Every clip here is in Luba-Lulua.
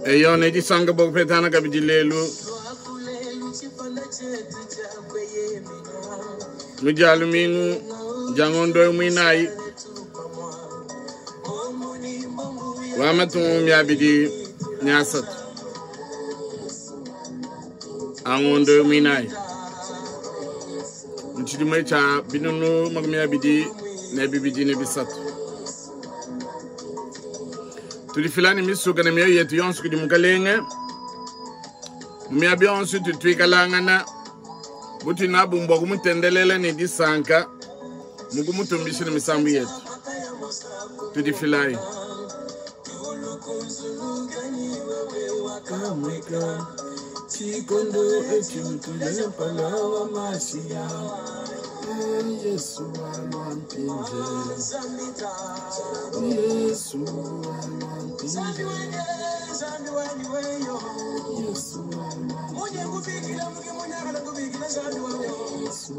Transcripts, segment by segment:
Eyo, ne disanka bua kupetana kabidi lelu mu dia lumingu dia ngondo eu muinayi wa matungu 23 a ngondo eu muinayi mu tshidimu tshia 2023. Tudifila ne misuka ne mioyo yetu yonso kudi Mukalenge. Mu miaba yonso itu tuikalangana, butudi nabu mbua kumutendelela ne disanka mu kumutumbisha ne misambu yetu. Tudifilayi. Chikondo echi mutulele mpala wa Masiya. Yesu walwa mpinje. Yesu walwa mpinje. Yesu walwa Yesu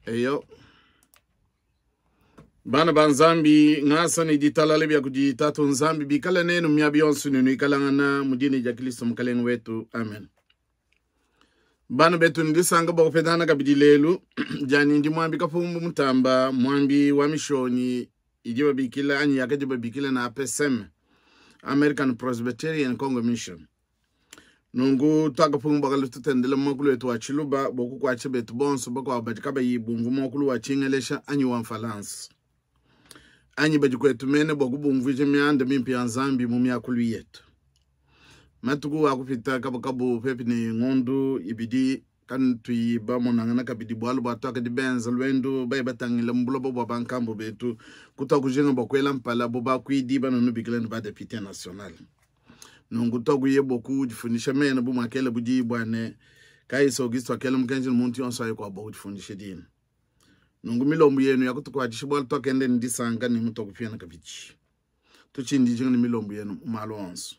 Eyo bana ba Nzambi, ngasa ne ditalala bia kudi Tatu Nzambi bikale nenu miaba yonso ne nuikalangana mu dina dia Kristo Mukalenge wetu, amen. Bana betu, ndisanka bua kupetana kabidi lelu. Dianyi ndi Muambi Kapumbu Mutamba, muambi wa mishonyi idi babikila anyi yakadi babikila na APCM, American Presbyterian Congo Mission. Nunku tuakapunga bua kale tutendele muakulu wetu wa Tshiluba bua kukuatshisha betu bonso bakuabu badi kabayi bumvua muakulu wa Tshingelesha anyi wa Mfalansa anyi badi kuetu mene bua kubumvuija mianda mimpe ya Nzambi mu miakulu yetu. Matuku akupita kabukabu pepi ne ngondu ibidi katuyi bamonangana kabidi, bualu bua tuakadi benza luendu baye batangile mu buloba bua bankambo betu, kutuakujinga bua kuela mpala bu bakuidi banunubikila ne ba depute national. Nunku tuakuye bua kudifundisha mena bu muakela bu diyi bua ne Kaisa Augusto akela mukenji ne muntu yonso aye kua bua kudifundisha dina. Nunku milombu yenu yakutukuatshisha bualu tuakenda ne disanka ne mutuakupiana kabidi. Tutshindijinga ne milombu yenu mu malu onso.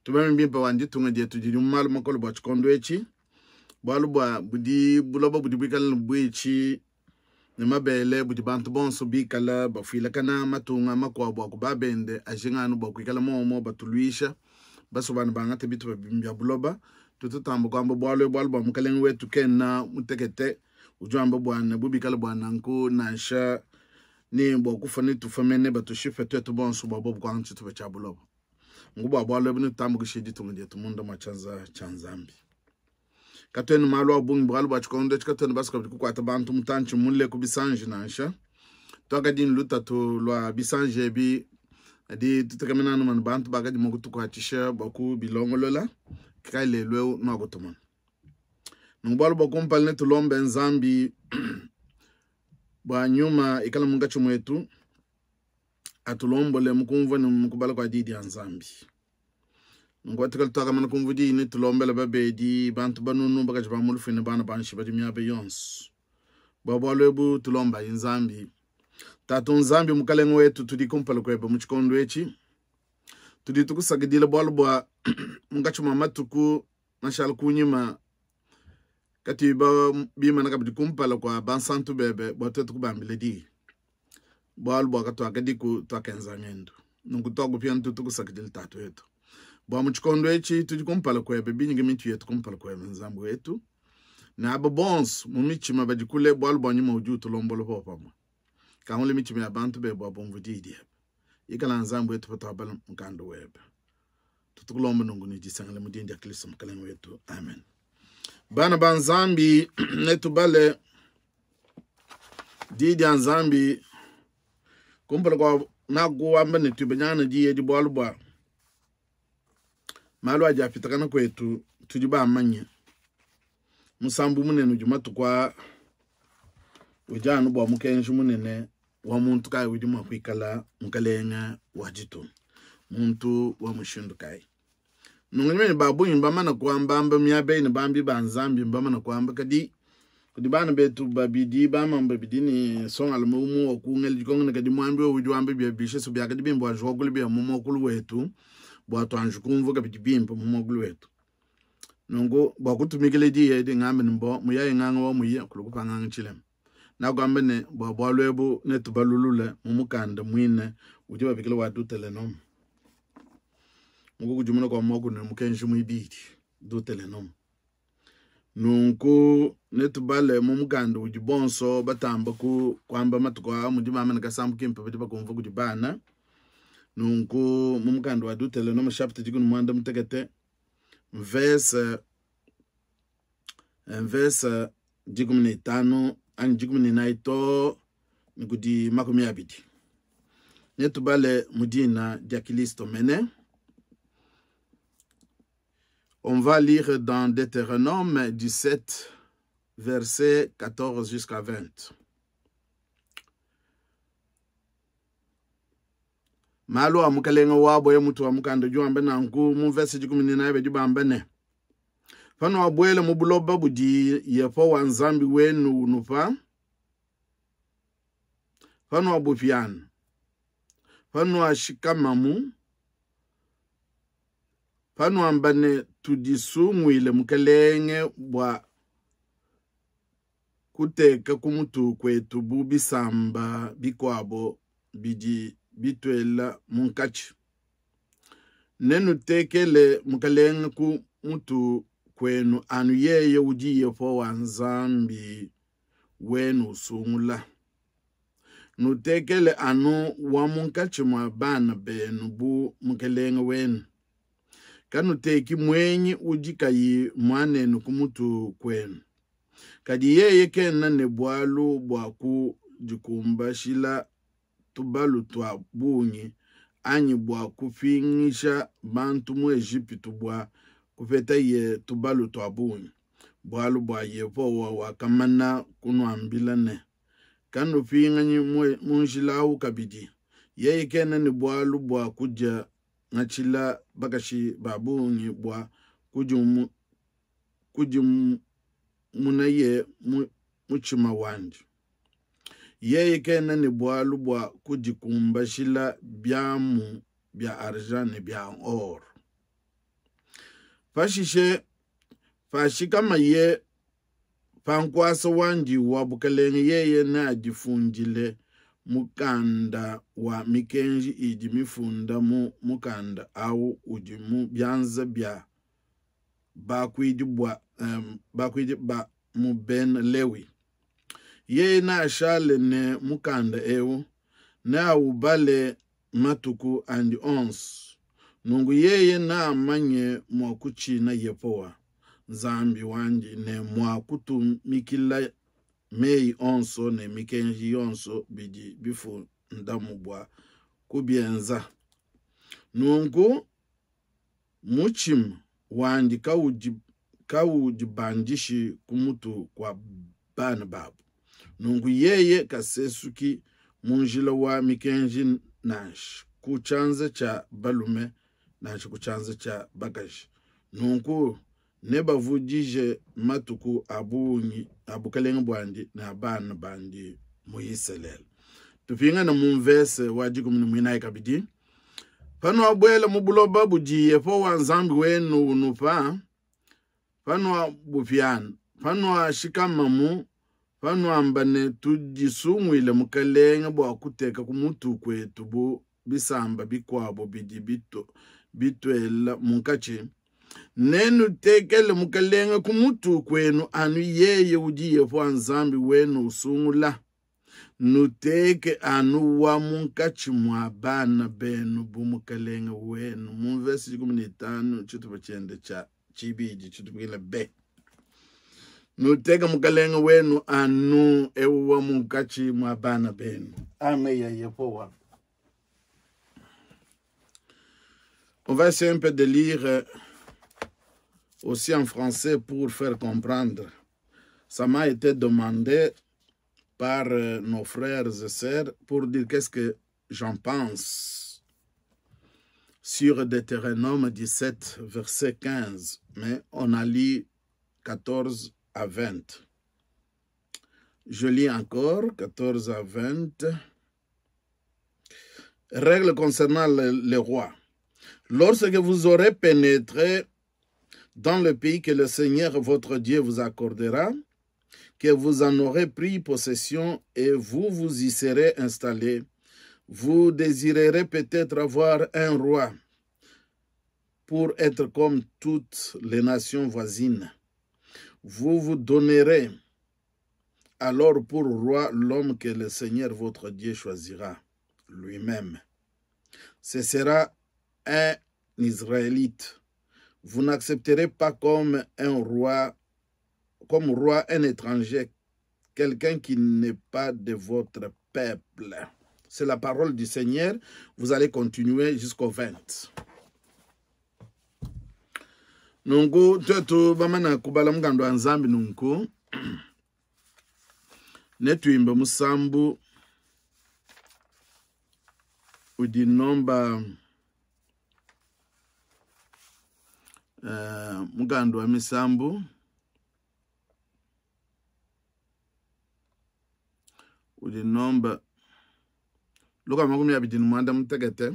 Tubame bimpe wa ditunga dietu didi mu malu makole bua tshikondo etshi, bualu bua budi buloba budi buikale ne buitshi ne mabele budi bantu bonso bikala bafuilakana. Matunga makuabu a ku babende ajinga anu bua kuikala muomo batuluisha, basua bana bangate bitupa bia buloba. Tututamba kuamba bualu ebu, bualu bua Mukalenge wetu kena mutekete, udi wamba bua ne bu bikale bua nanku nansha ne bua kufua netufue mene, batushipe tuetu bonso bua bobu kuangata tshitupa tshia buloba. Nku bua bualu ebu netutambukishe ditunga dietu munda mua tshianza tshia Nzambi. Katuena malu a bungi bualu bua tshikondo etshi katuena basue kabidi kukuata bantu mutantshi mule ku bisanji nansha. Tuakadi ne lutatu lua bisanji ebi, kadi tutekemena anu manu bantu bakadi mua kutukuatshisha bua kubilongolola. Kai lelu eu nuakutumona. Nunku bualu bua kumpala netulombe Nzambi bua nyuma ikala munkatshi muetu, atulombole mu kumvua ne mu kubala kua Diyi dia Nzambi. Nunku patukale tuakamana kumvua diyi, netulombele babedi, bantu banunu, bakaji ba mu lufu ne bana ba nshiya badi miaba yonso. Bua bualu ebu tulombayi Nzambi. Tatu Nzambi, Mukalenge wetu, tudi kumpala kuebe mu tshikondo etshi. Tudi tukusakidila bualu bua munkatshi mua matuku mashala kunyima katuyi bimana kabidi kumpala kua bansantu bebe bua tuetu kubambila diyi, bualu bua katuakadiku tuakenza ngendu. Nunku tuakupia ntu tukusakidila Tatu wetu bua mu tshikondo etshi tudi kumpala kuebe, binyike mitu yetu kumpala kuebe Nzambi wetu, ne aba bonso mu mitshima badi kule, bualu bua nyuma udi utulombola popamue. Kangula mitshima ya bantu bebe bua bumvue diyi diebe. Ikala Nzambi wetu patuabala mukanda webe. Tutukulomba nunku ne disangila mu dina dia Kristo Mukalenge wetu. Amen. Bana ba Nzambi, netubale diyi dia Nzambi kumpala kua nakuamba ne tuibanyangana diyi edi, bualu bua malu adi apitakana kuetu tudi bamanye. Musambu munene udi matuku aa udi anu bua mukenji munene wa muntu kayi udi mua kuikala mukalenge wa ditunga, muntu wa mushindu kayi. Nunku mene ba bungi mbamana kuambamba miaba eyi ne bambi ba Nzambi mbamana kuamba, kadi kudi bana betu babidi bamamu babidi ne nsongalume umue wa kungela dikonko ne kadi muambi wewe udi wamba bia bishi so biakadi bimpe wanji wakula bia mu muakulu wetu bua tuanji kumvua kabidi bimpe mu muakulu wetu. Nunku bua kutumikila diyi edi ngambe ne mbo muyayi nganga wa muye kulu kupanganga tshilema. Nakuamba ne bua bualu ebu netubalulule mu mukanda muine udi babikila wa Deuteronome. Mu kukudimuna kua muaku ne mukenji muibidi Deuteronome. Nunku netubale mu mukanda udi bonso batamba ku kuamba matuku aa mudi mama ne kasambu kimpe badi bakumvua kudi bana. Nunku mu mukanda wa Deuteronome chapitre dikumi ne muanda mutekete mvese mvese 15 anyi 14 to ne kudi 20. Netubale mu dina dia Kilisto mene. On va lire dans Deutéronome 17, versets 14 jusqu'à 20. Malu a mukalenga wabo ya mutu wa mukanda udi wamba nanku mu verse 14 badi bamba ne, panuabuela mu buloba budi Yehowa Nzambi wenu unupa, panuabupiana, panuashikamamu, panuamba ne tudisunguile mukelenge bua kuteka ku mutu kuetu bu bisamba bikuabo bidi bituela munkatshi, nenutekele mukelenge ku mutu kuenu anu yeye udi Yehowa Nzambi wenu usungula. Nutekele anu wa munkatshi mua bana benu bu mukelenge wenu. Kanuteki muenyi udi kayi muanenu ku mutu kuenu. Kadi yeye kena ne bualu bua kudikumbashila tubalu tua bungi anyi bua kupingisha bantu mu Ejipitu bua kupetaye tubalu tua bungi. Bualu bua Yehowa wakamana kunuambila ne, kanupinganyi mu njila au kabidi. Yeye kena ne bualu bua kudia ngatshila bakashi ba bungi bua kudimunaye mutshima wandi. Yeye kena ne bualu bua kudikumbashila biamu bia argent ne bia or. Pashishe pashikamaye pa nkuasa wandi wa bukelenge, yeye neadifundile mukanda wa mikenji idi mifunda mu mukanda au udi mu bianza bia bakuidi bua bakuidi ba mu Bena Lewi. Yeye neashale ne mukanda eu, neaubale matuku andi onso. Nunku yeye neamanye mua kutshina Yehowa Nzambi wandi ne mua kutumikila meyi onso ne mikenji yonso bidi bifundamu bua kubienza. Nunku mutshima wandi kaudibandishi ku mutu kua bana babu. Nunku yeye kasesuki mu njila wa mikenji nansha ku tshianza tshia balume nansha ku tshianza tshia bakaji. Nunku nebavudije matuku a bungi a bukelenge buandi ne a bana bandi mu Isalele. Tupingane mu mvese wa 14 kabidi. Panuabuela mu buloba budi Yehowa Nzambi wenu unupa, panuabupiana, panuashikamamu, panuamba ne tudisunguile mukelenge bua kuteka ku mutu kuetu bu bisamba bikuabo bidi bituela munkatshi, nenutekele mukelenge ku mutu kuenu anu yeye udi Yehowa Nzambi wenu usungula. Nuteke anu wa munkatshi mua bana benu bu mukelenge wenu. Mu mvese 15 tshitupa tshiende tshia tshibidi tshitupikile B. Nuteke mukelenge wenu anu eu wa munkatshi mua bana benu. Amen ya Yehowa. On va essayer un peu de lire aussi en français pour faire comprendre. Ça m'a été demandé par nos frères et sœurs pour dire qu'est-ce que j'en pense. sur Deutéronome 17, verset 15, mais on a lu 14 à 20. Je lis encore 14 à 20. Règle concernant le roi. Lorsque vous aurez pénétré dans le pays que le Seigneur votre Dieu vous accordera, que vous en aurez pris possession et vous vous y serez installés, vous désirerez peut-être avoir un roi pour être comme toutes les nations voisines. Vous vous donnerez alors pour roi l'homme que le Seigneur votre Dieu choisira lui-même. Ce sera un Israélite. Vous n'accepterez pas comme roi un étranger, quelqu'un qui n'est pas de votre peuple. C'est la parole du Seigneur. Vous allez continuer jusqu'au 20. Nungu tetu bamana kubala mukanda wa Nzambi nunku netuimbe musambu udi nomba mukanda wa misambu udi nomba luka 25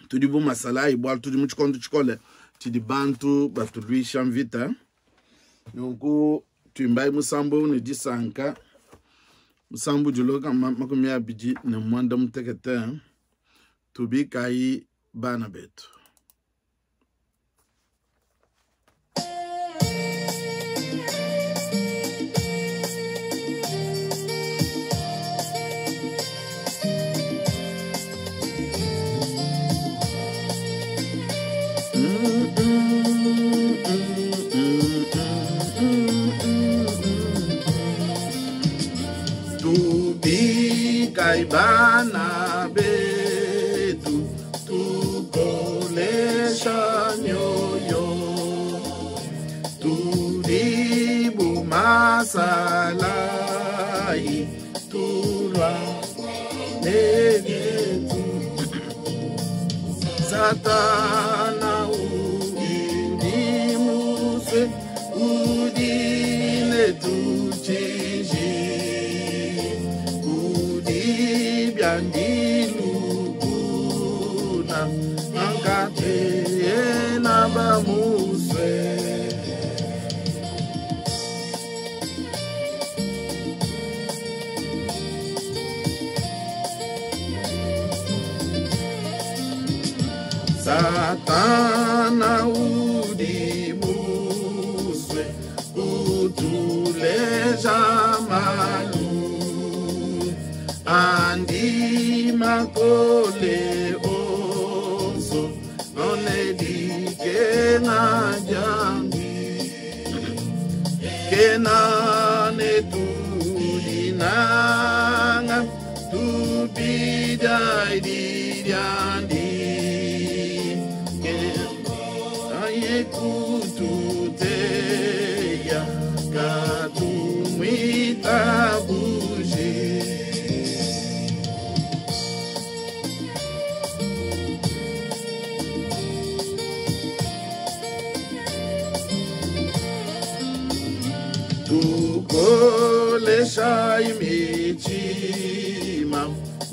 tudi bu masala ibwa tudi mu tshikondo tshikole tshidi bantu batuluisha mvita. Nunku tuimbai musambu ne disanka musambu di luka 25 tubikai bana betu. Bana betu tukolesha nyoyo tulibu masalai tulwa negetu Satana udimuse udine tuchiji Ndilukuna ankate na bamuswe Satana udimuswe kutuleja malu andi makole onso onedike na jambi kenane tudinanga tupidaidiandi kekututeya katumwitabuje. Tukolesha imitima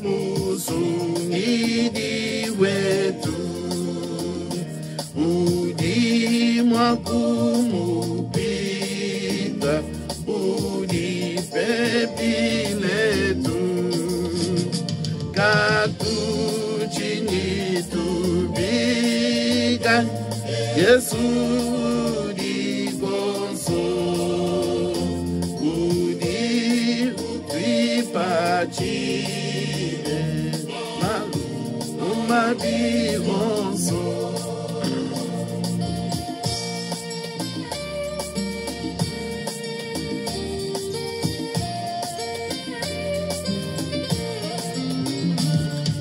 musungidi wetu udi mwakumupita udi pepinetu katuchini tubika Yesu dikonso udi utwipachile malu umabionso.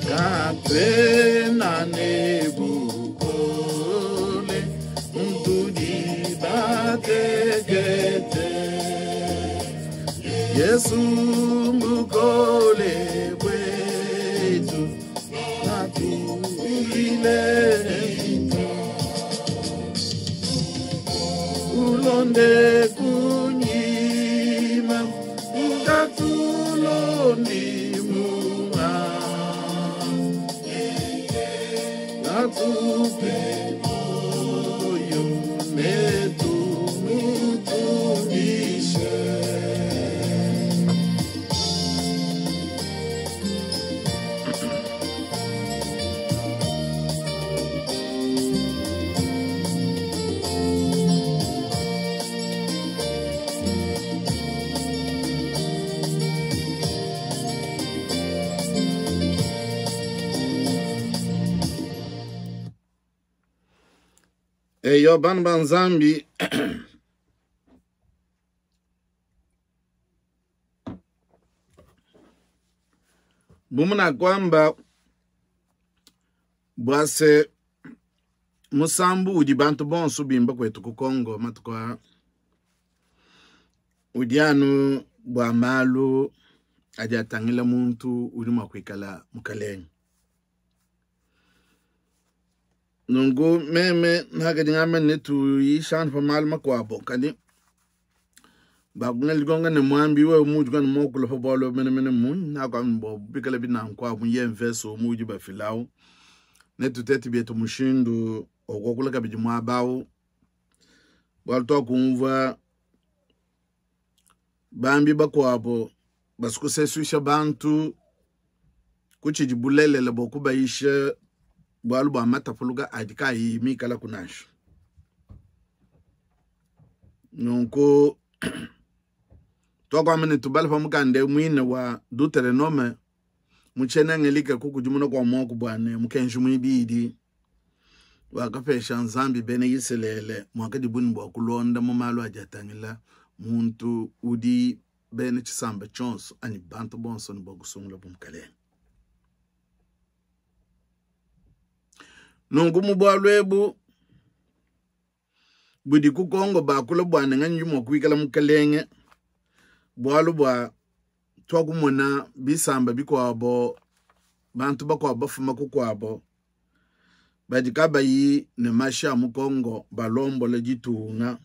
Katwena nebukole mtudi bategete Yesu mukole wetu Natulile Ulonde kunyima Ngatulondi mua Natupe moyo netu mutumishe. Eyo bana ba Nzambi bumuna kwamba bwase musambu udi bantu bonso bimba kwetu ku Kongo matuku aa udi anu bua malu adi atangila muntu udi mua kuikala mukalenge. Nunku meme nakadi ngamba ne tuyishana pa malu makuabo, kadi bakunga ne muambi wewe mudi kana mokula pa bualu mene mene munyi nakwamba bua bikala binankuabu ye mveso mudi bafilawu ne tutete bietu mushindu okokula kabidi muabawu bualu twakumvua bambi bakuabo basukusesuisha bantu kutshidi bulelela bua kubayisha bualu bua matapuluka adi kayi mikala kunansha. Nunku twakwamba ne tubala pa mukanda muine wa Deuteronome mutshenengelike kukudimuna kwa mwoku bwane mukenji mwibidi wakapesha Nzambi bena Isalele mwakadi buni bua kulonda mu malu adi atangila muntu udi bena tshisamba tshionso anyi bantu bonso ne bua kusungula bu mukalenge. Nunku mu bualu ebu budi ku Kongo bakula bua ne nganyi mua kuikala mukalenge, bualu bua twakumona bisamba bikuabo bantu bakuabo bafuma kukuabo badi kabayi ne mashi a mu Kongo balombola ditunga.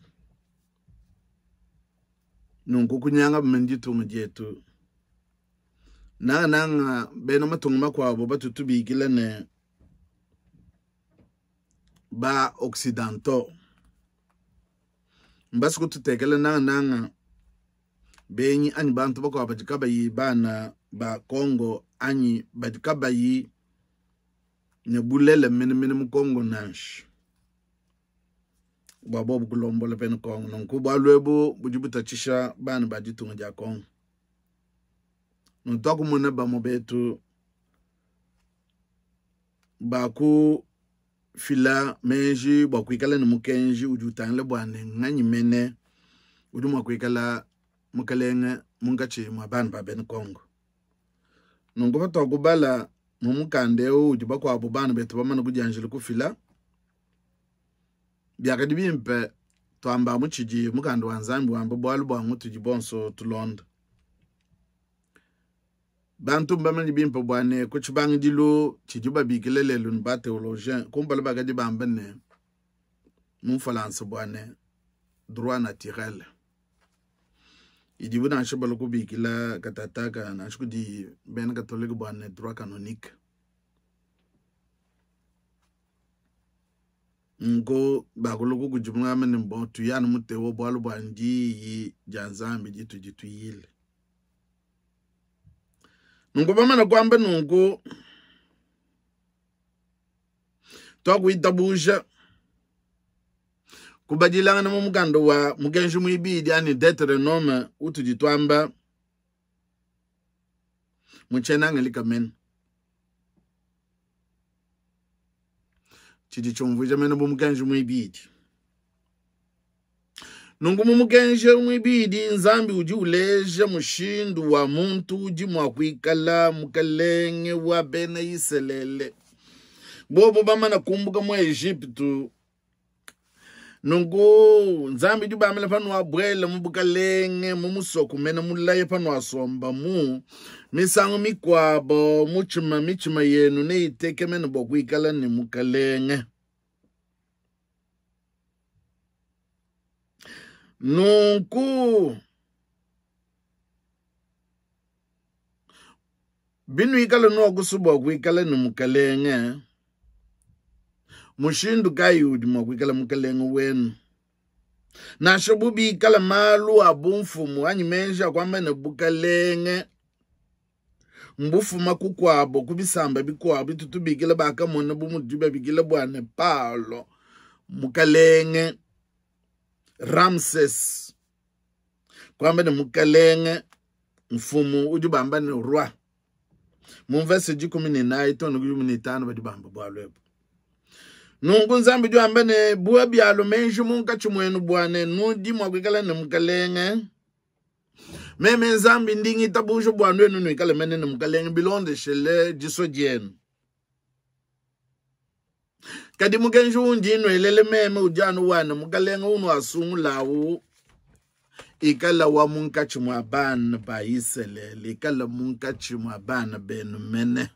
Nunku kunyanga bamene ditunga dietu nangananga bena matunga makuabo batutu bikila ne ba occidentaux mbasi kututekela nangananga benyi anyi bantu bakuabo badi kabayi bana ba Kongo anyi badi kabayi ne bulele menemene mu Kongo nansha bua bobu kulombola bena Kongo. Nunku bualu ebu budi butatshisha bana ba ditunga dia Kongo. Nunku twakumona bamue betu bakufila meji bua kuikala ne mukenji udi utangila bua ne nganyi mene udi mua kuikala mukalenge munkatshi mua bana ba bena Kongo. Nunku patwakubala mu mukanda eu udi bakuabu bana betu bamana kudianjila kufila, biakadi bimpe twamba mu tshidi mukanda wa Nzambi wamba bualu bua ngutudi bonso tulonda. Bantu mbamanye bimpe bua ne ku tshibangidilu tshidi babikila lelu ne ba théologien kumpala bakadi bamba ne mu Mfalansa bua ne droit naturel idibu nansha bala kubikila katataka nansha kudi bena katolike bua ne droit canonique. Nunku bakulu kukudimuna ne bon tuyanu mutewo bualu bua ndiyi dia Nzambi ditudi tuyile. Nunku bamana kuamba nunku twakuitabuja kubadilangana mu mukanda wa mukenji muibidi ani Deuteronome utudi twamba mu tshiena-Angelika mene. Tshidi tshiumvuija mene bu mukenji muibidi. Nunku mu mukenji muibidi Nzambi udi uleja mushindu wa muntu udi mua kuikala mukalenge wa bena Isalele. Bobo bamana kumbuka mu Ejipitu. Nunku Nzambi udi ubambila panuabuela mu bukalenge mu musoko mene mulaye panuasombamu, misangu mikuabo mutshima mitshima yenu neyitekemene bua kuikala ne mukalenge. Nunku binuikala nuakusua bua kuikala ne mukalenge, mushindu kayi udi mua kuikala mukalenge wenu? Nansha bu bikala malu a bumfumu anyi meji a kuamba ne bukalenge mbufuma kukuabo ku bisamba bikuabo bitu tubikila bakamona bu mudi babikila bua ne Paulo mukalenge Ramses kuamba ne mukalenge mfumu udi bamba ne roi mu mvese 14 to ne 15 badi bamba bualu ebu. Nunku Nzambi udi wamba ne bua bialu meji munkatshi muenu bua ne nudi mua kuikala ne mukalenge. Meme Nzambi ndi ngitabuja bua nuenu nuikale mene ne mukalenge bilondeshele disua dienu. Kadi mukenji undi nuelele meme udi anu wa ne mukalenge unuasungulawu ikala wa munkatshi mua bana ba Isalele, ikala munkatshi mua bana benu mene.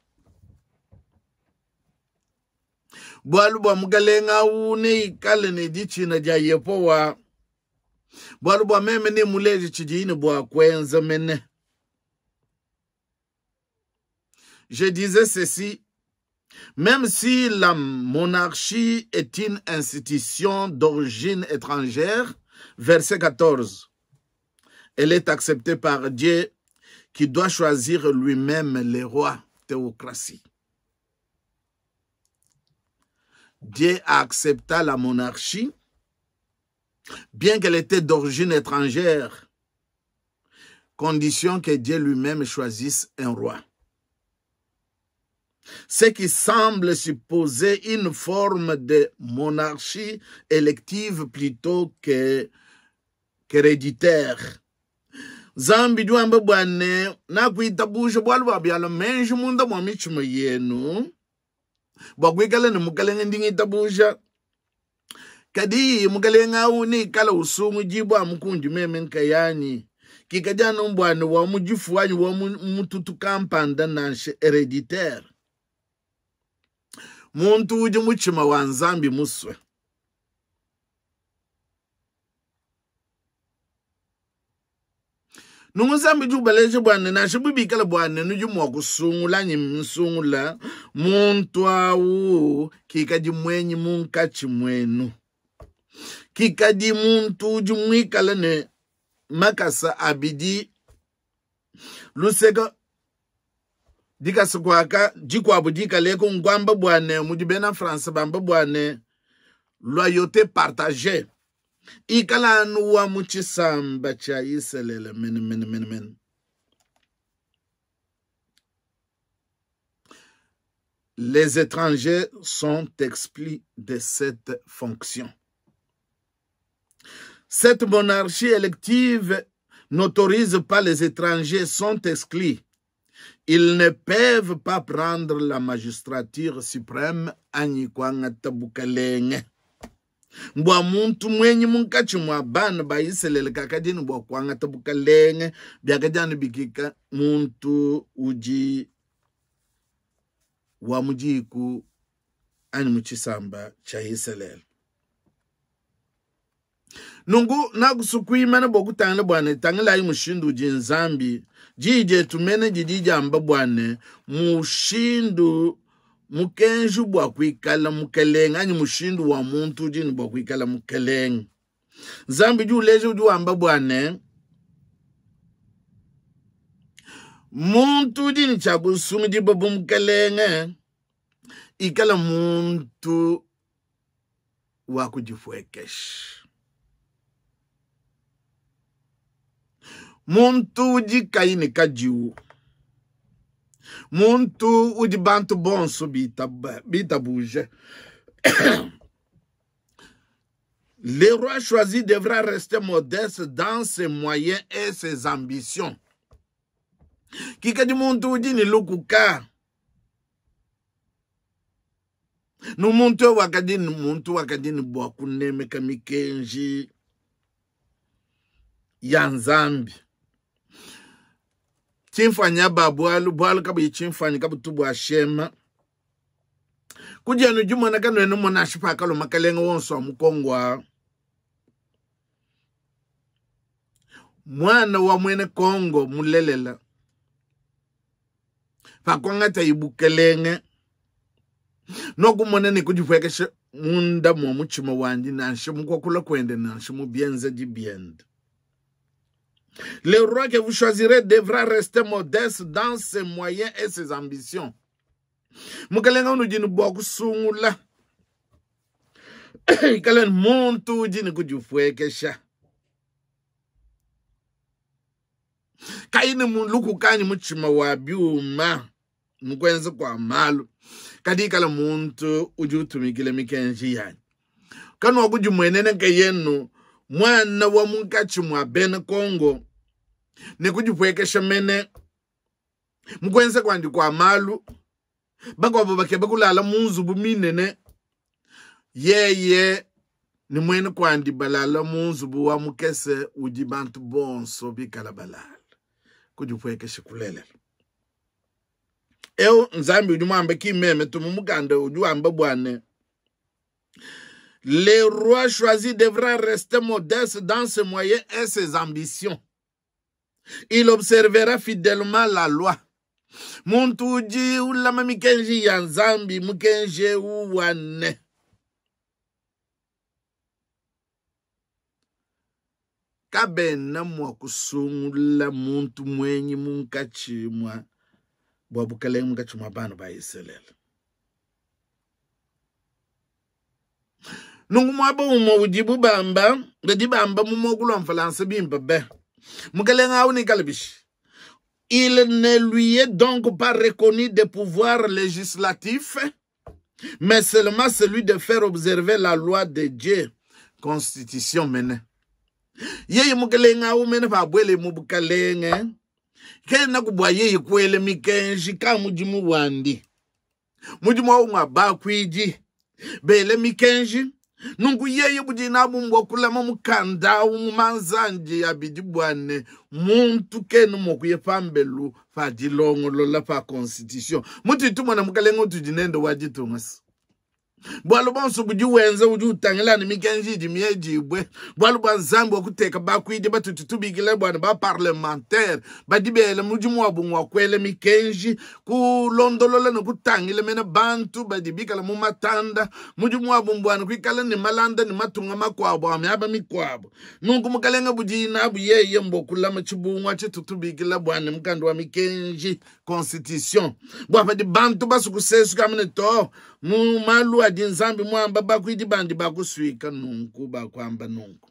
Bualu bua mukalenge awu neikale ne ditshina dia Yehowa, bualu bua meme nemuleje tshidiye ne bua kuenza mene. Je disais ceci, même si la monarchie est une institution d'origine étrangère, verset 14, elle est acceptée par Dieu qui doit choisir lui-même les rois, théocratie. Dieu a accepté la monarchie, bien qu'elle était d'origine étrangère, condition que Dieu lui-même choisisse un roi. Ce qui semble supposer une forme de monarchie élective plutôt que qu'héréditaire. Nzambi udi wamba bua ne nakuitabuja bualu bua bialua meji munda mua mitshima yenu bua kuikala ne mukalenge ndi ngitabuja kadi mukalenge au neikale usungudibua amu kundi meme nkayanyi kikadi anu bua ne wa mu difu anyi wa mu mututu kampanda nansha hereditaire muntu udi mutshima wa Nzambi musue. Nunku Nzambi udi ubaleja bua ne nansha bu bikale bua ne nudi mua kusungula anyi nsungula muntu au kikadi muenyi munkatshi muenu, kikadi muntu udi muikale ne makasa abidi luseka dikasa kuaka dikuabu dikaleku, nkuamba bua ne mudi bena France bamba bua ne loyauté partagée ikala anu wa mu tshisamba tshia Isalele mene mene mene mene. Les étrangers sont exclus de cette fonction. Cette monarchie élective n'autorise pas les étrangers, sont exclus. Ils ne peuvent pas prendre la magistrature suprême anyi kuangata bukalenge. Bua muntu muenyi munkatshi mua bana ba Isalele kakadi ne bua kuangata bukalenge, biakadi anu bikika muntu udi wa mu diku anyi mu tshisamba tshia Isalele. Nunku nakusukuimana bua kutangila bua ne tangilayi mushindu udi Nzambi diyi dietu mene didi diamba bua ne mushindu mukenji bua kuikala mukelenge anyi mushindu wa muntu udi ne bua kuikala mukelenge. Nzambi udi uleja udi wamba bua ne muntu udi ne tshia kusungidibua bu mukelenge ikala muntu wa kudipuekesha. Muntu udi kayi ne kadiwu, muntu udi bantu bonso bitabuje. Le roi choisi devra rester modeste dans ses moyens et ses ambitions. Kikadi muntu udi ne lukuka. Nu muntu eu wakadi ne muntu wakadi ne bua kunemeka mikenji ya Nzambi. Tshimfuanyi aba bualu bualu kabuyi tshimfuanyi kabutu bua shema. Kudienu dimona kanuena mona nansha pakalua makalenge wonso a mu Kongo aa. Muana wa muena Kongo mulelela pakuangataye bukelenge nokumona ne kudipuekesha munda mua mutshima wandi nansha mu kuakula kuende nansha mu bienzedi biende. Le roi que vous choisirez devra rester modeste dans ses moyens et ses ambitions. Mukelenge unudi ne bua kusungula ikale muntu udi ne kudipuekesha kayi ne lukuka anyi mutshima wa biuma mu kuenza kua malu, kadi ikala muntu udi utumikila mikenji yanyi. Kanuakudimuenena nkayenu muana wa munkatshi mua bena Kongo ne kudipuekesha mene mu kuenza kuandi kua malu. Bakuabo bakeba kulala mu nzubu minene, yeye ne muena kuandi balala mu nzubu wa mukese udi bantu bonso bikala balala. Kudipuekesha kulelela. Eu Nzambi udi muambe ki meme to mu mukanda udi wamba bua ne le roi choisi devra rester modeste dans ses moyens et ses ambitions. Il observera fidèlement la loi. Muntu udi ulama mikenji ya Nzambi, mukenji eu wa ne kabena mua kusungula muntu muenyi munkatshi mua bua bukalenge munkatshi mua bana ba Isalele. Nunku muaba umue udibu bamba, badi bamba mu muakulu wa Mfalansa bimpe be. Mukalenge au neikale bishi? Il ne lui est donc pas reconnu de pouvoir législatif, mais seulement celui de faire observer la loi de Dieu. Constitution mene. Yeye mukalenge au mene pabuele mu bukalenge, kena kubua yeye kuele mikenji ka mudimu wandi. Mudimu au ngua bakuidi bele mikenji. Nunku yeye budi nabu mbua kulama mukanda au mu manzandi abidi bua ne muntu kena mua kuya pambelu pa dilongolola pa constitution. Mutudi tumona mukalenge utudi nende wa ditunga se bualu bonso budi wenza udi utangila ne mikenji idi miedibue, bualu bua Nzambi wa kuteka bakuidi batutu tubikila bua ne ba parlementaire badi bela mudimu wabu ngua kuela mikenji, kulondolola ne kutangila mena bantu badi bikala mu matanda. Mudimu wabu mbua ne kuikala ne malanda ne matunga makuabu a miaba mikuabu. Nunku mukalenge budi nabu yeye mbua kulama tshibungu atshi tutubikila bua ne mukanda wa mikenji, constitution, bua padi bantu basu kusesuka mene to mu malu adi Nzambi muamba, bakuidi bandi bakusuika nunku bakuamba nunku.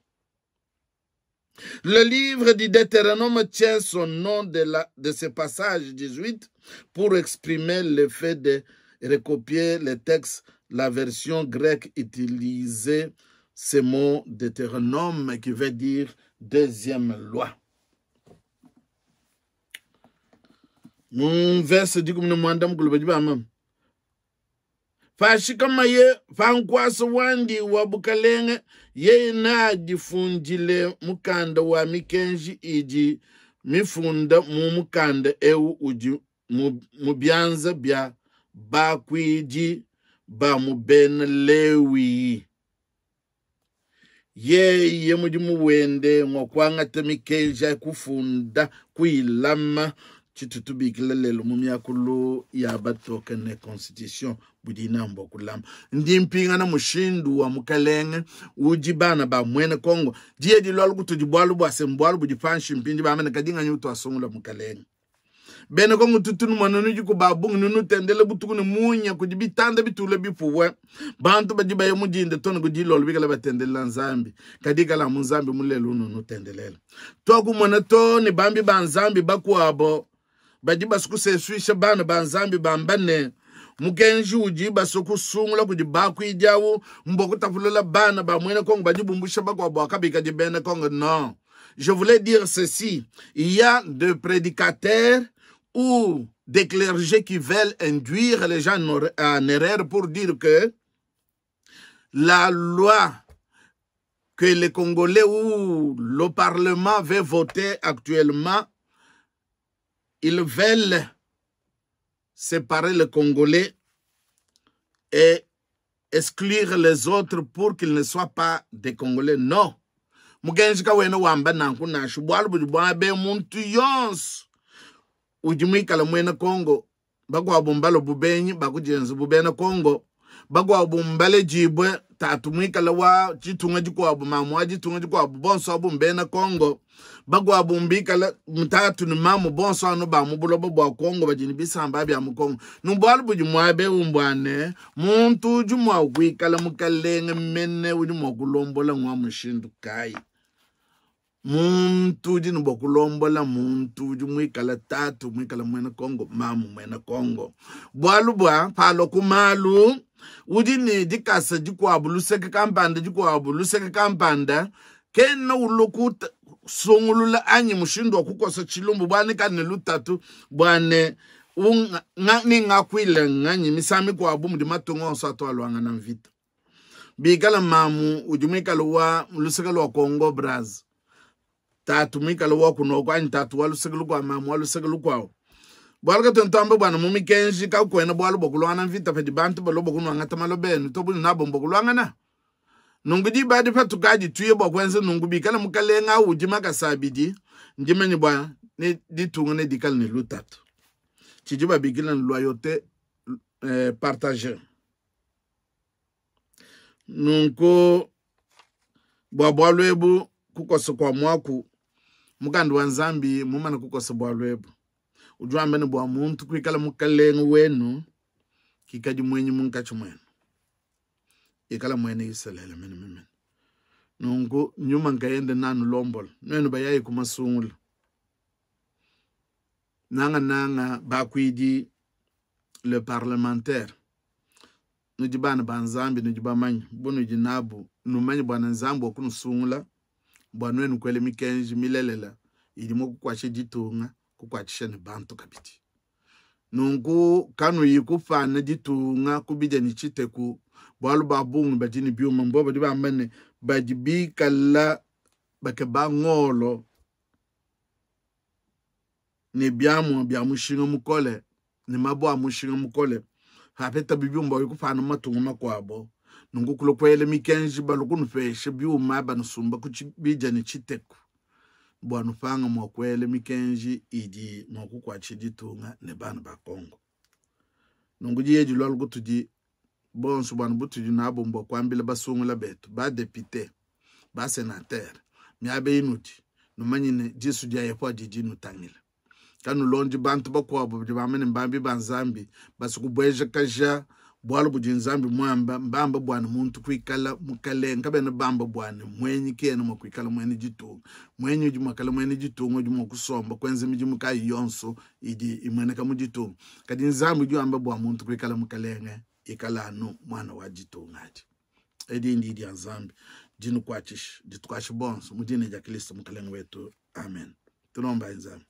Le livre du Deutéronome tient son nom de ce passage 18 pour exprimer le fait de recopier le texte. La version grecque utilisait ce mot Deutéronome qui veut dire deuxième loi. Mu verse dikumi ne muanda mukulu badi bamba pashikamaye pa nkuasa wandi wa bukalenge, yeye neadifundile mukanda wa mikenji idi mifunda mu mukanda eu udi mu bianza bia bakuidi ba mu bena Lewi. Yeye mudimu wende ngua kuangata mikenji ayi kufunda, kuyilama, tshitu tubikila lelu mu miakulu ya batoke ne constitution budi nambua kulama. Ndi mpingana mushindu wa mukalenge udi bana ba muena Kongo diye dilualu kutudi bualu bua se mbualu budi panshi mpindi bamene kadi nganyi utuasungula mukalenge. Bena Kongo tutu numona nudi ku ba bungi nunutendele butuku ne munya kudi bitanda bitule bipuwe. Bantu badi baye mu dinda to ne ku dilolo bikale batendelela Nzambi, kadi ikala mu Nzambi mulelu nunutendelela. Tuakumona to ne bambi ba Nzambi bakuabo badi basu kusesuisha bana ba Nzambi bamba ne mukenji udi basu kusungula kudi bakuidi au mbua kutapulula bana ba muena Kongo badi bumbusha bakuabo akabikadi bena Kongo. Non. Je voulais dire ceci, il y a des prédicateurs ou des clergés qui veulent induire les gens en erreur pour dire que La loi que les Congolais ou le Parlement veut voter actuellement, ils veulent séparer les Congolais et exclure les autres pour qu'ils ne soient pas des Congolais. Non. Mukenji kawena wamba nanku nansha, bualu budi buabe muntu yonso udi muikale muena Congo, bakuabu mbale bubenyi bakudienza bu bena Congo, bakuabu mbale dibue tatu muikale wa ditunga dikuabu, mamu wa ditunga dikuabu, bonso abu mbena Congo, bakuabu mbikale tatu ne mamu bonso anu ba mu buloba bua Congo badi ne bisamba bia mu Congo. Nubualu budi muabe umbuane muntu udi mua kuikala mukalenge mene udi mua kulombola ngwa mushindu kayi. Muntu udi ne bua kulombola muntu udi muikale tatu muikale muena Congo, mamu muena Congo, bualu bua palo ku malu udi ne dikasa dikuabu luseke kampanda dikuabu luseke kampanda kena ulukuta sungulula anyi mushindu wa kukosa tshilumbu bwane kane lutatu bwane ni ngakwile nganyi misami kwa bu mudi matunga onso atwalwanga na mvita bikala mamu udi muikale wa luseke lwa Congo Brazza tatu muikale wa kunoko anyi tatu wa luseke lukwa mamu wa luseke lukwao bwalu katontombe bwana mu mikenji kakwena bwalu bokulwana mvita pedi bantu balobo kunwanga tamalo benu tobu nabo mbokulwangana nungu di badi patukaji tuye bwa kwenza nungu bikala mukalenga udi makasabidi ndimeni bwa ne ditunga ne dikala ne lutatu tshidi babikila ne loyauté partagée nunku bwa bwalu ebu kukosa kwa mwaku mukanda wa Nzambi mumana kukosa bwalu ebu ujwambe ne bwa muntu kwikala mukalenga wenu kikadi mwenyi munkachi mwenu ikala mwene Israel mene mene nungu nyuma nkayende nanu lombola nwenu bayayi kumasungula nanga nanga bakwidi le parlementaire nudi bana ba Nzambi nudi bamanyi bunu dinabu numanyi bwana Nzambi wakunusungula bwa nwenu kwele mikenji milelela idi mo kukwashe ditunga kukwachisha ne bantu kabidi nungu kanu yikufana ditunga kubija ni chiteku bwalu babungu badini byuma mbo badi bambane badi bikala bakeba ngolo ne byamu bya mushinga mukole ne mabwa mushinga mukole hapeta bibyumba yikufana matunga makwabo nungu kulokwele mikenji balukunupeshe byuma banusumba kuchibija ni chiteku bwa nupanga mwakwele mikenji idi mwakukwachi ditunga ne bana ba Kongo nungu diye dilwalu kutudi bonso bwana butudi nabo mbwa kwambila basungula betu ba député ba sénateur miabe inudi numanyine disu dia yepo didi nutangila kanu londi bantu bakwabo badi bamene mbambi ba Nzambi basukubweja kaja bwalu budi Nzambi mwamba mbamba bwana muntu kwikala mukalenga bena bamba bwana mwenyi kena mwakwikala mweni ditunga mwenyi udi mwakala mweni ditunga udi mwakusomba kwenza midimu kayi yonso idi imweneka mu ditunga kadi Nzambi udi wamba bwa muntu kwikala mukalenga ikala anu mwana wa ditunga adi edi ndi dia Nzambi dinukwachish ditukwashi bonso mu dina dia Kristo mukalenga wetu amen. Tunomba Nzambi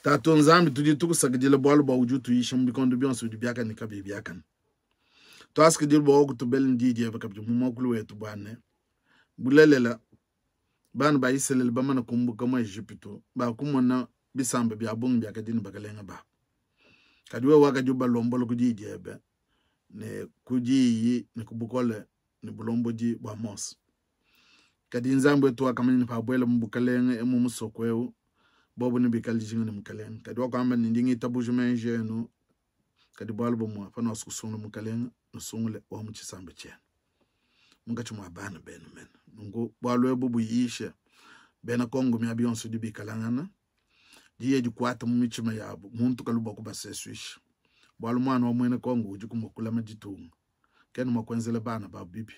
Tatu Nzambi tudi tukusakidila bwalu bwa udi utuyisha mu bikondo bionso bidi biakane kabiyi biakane. Twasikidila bwa kutubela ndi diebe kabidi mu mwakulu wetu bwane. Bulelela bana ba Israeli bamana kumbuka mu Egypto bakumona bisamba bya bungi byakadini bakalenga babo. Kadi wewe wakadi ubalombola ku di diebe ne ku diyi ne ku bukole ne bulombodi bwa Mose. Kadi Nzambi wetu wakamanya ne pabwela mu bukalenge mu musoko eu bobu ne bikala dijinga ne mukalenge. Kadi wakwamba ne ndi ngitabuja menji enu kadi bwalu bumwe pano asukusungula mukalenge nusungule wa mu tshisamba tshienu munkatshi mua bana benu mene. Nunku bwalu ebu buyishe bena Kongo miabi yonso di bikalangana diye dikwata mu mitshima yabo muntu kaluba kubasesuisha bwalu mwana wa mwene Kongo udi kumukula maditunga kena mwakwenzela bana ba bibi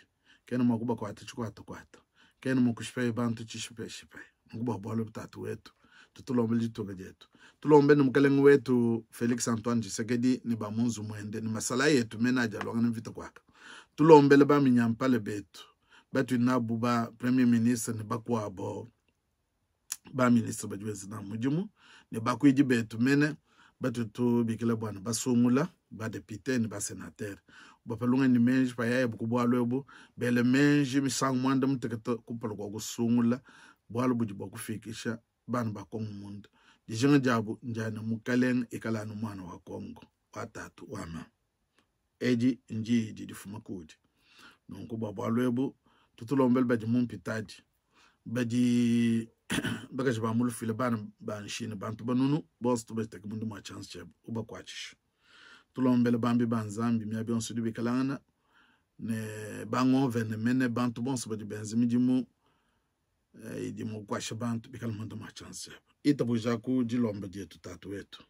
kena mwakubakwata chikwata kwata kena mwakushipa bantu chishipe shipe. Nunku bwa bwalu butatu wetu tutulombe ditunga dietu tulombe ni mukalenge wetu Felix Antoine Tshisekedi ni ba munzu mwende ni masala yetu mena aja lwanga ni vita kwaka tulombele ba minyampale betu batu nabu ba premier ministre ni bakwabo ba ministre badiwezi na mudimu ni bakwidi betu mene batu tu bikila bwana basungula ba député ni ba sénateur Bua pa lungenyi ne meji payayabu ku bualu ebu, bele meji misangu muanda mutekete kumpala kua kusungula bualu budi bua kufikisha bana ba Kongo munda. Dijinga diabu ndia ne, Mukalenge ikala anu muana wa Kongo, wa tatu, wa mamu. Edi ndiyi didi difuma kuudi. Nunku bua bualu ebu, tutulombele badi mu mpitadi, badi bakaji ba mu lufuila, bana ba nshina, bantu banunu, bonso tubateke munda mua tshianza tshiebe, ubakuatshishe. Tulombele bambi ba Nzambi miaba yonso idi bikalangana ne bangovene mene, bantu bonso badi benza midimu idi mua kukuasha bantu, bikale munda mua tshianza tshiebe. Itabujaku dilomba dietu, Tatu wetu.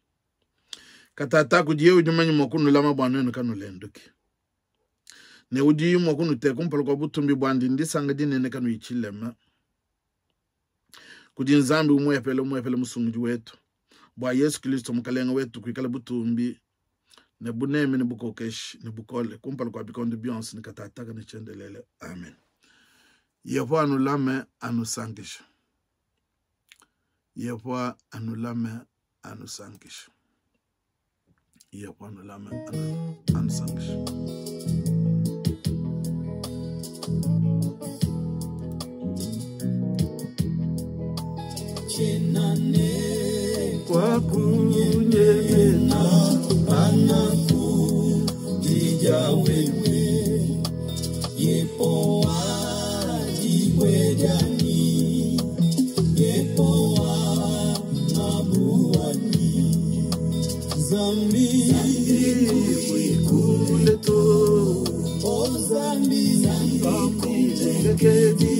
Katata kudiye udi mumanye mua kunulama bua nuenu kanulenduki, ne udi mua kunuteka kumpala kua butumbi buandi ndisanka dinene kanuyi tshilema. Kudi Nzambi umuepele umuepele Musungidi wetu, bua Yesu Kristo Mukalenge wetu, kuikala butumbi ne buneme ne bukokeshi ne bukole kumpala kua bikondo bionso ne katataka ne tshiendelele. Amen. Yehowa anulame anusankishe. Yehowa anulame anusankishe. Yehowa anulame anusankishe. Kwakunyemena panakudidia wewe Yehowa dibue dianyi Yehowa mabuanyi Nzambi Kule to o Nzambi Bakulekedi.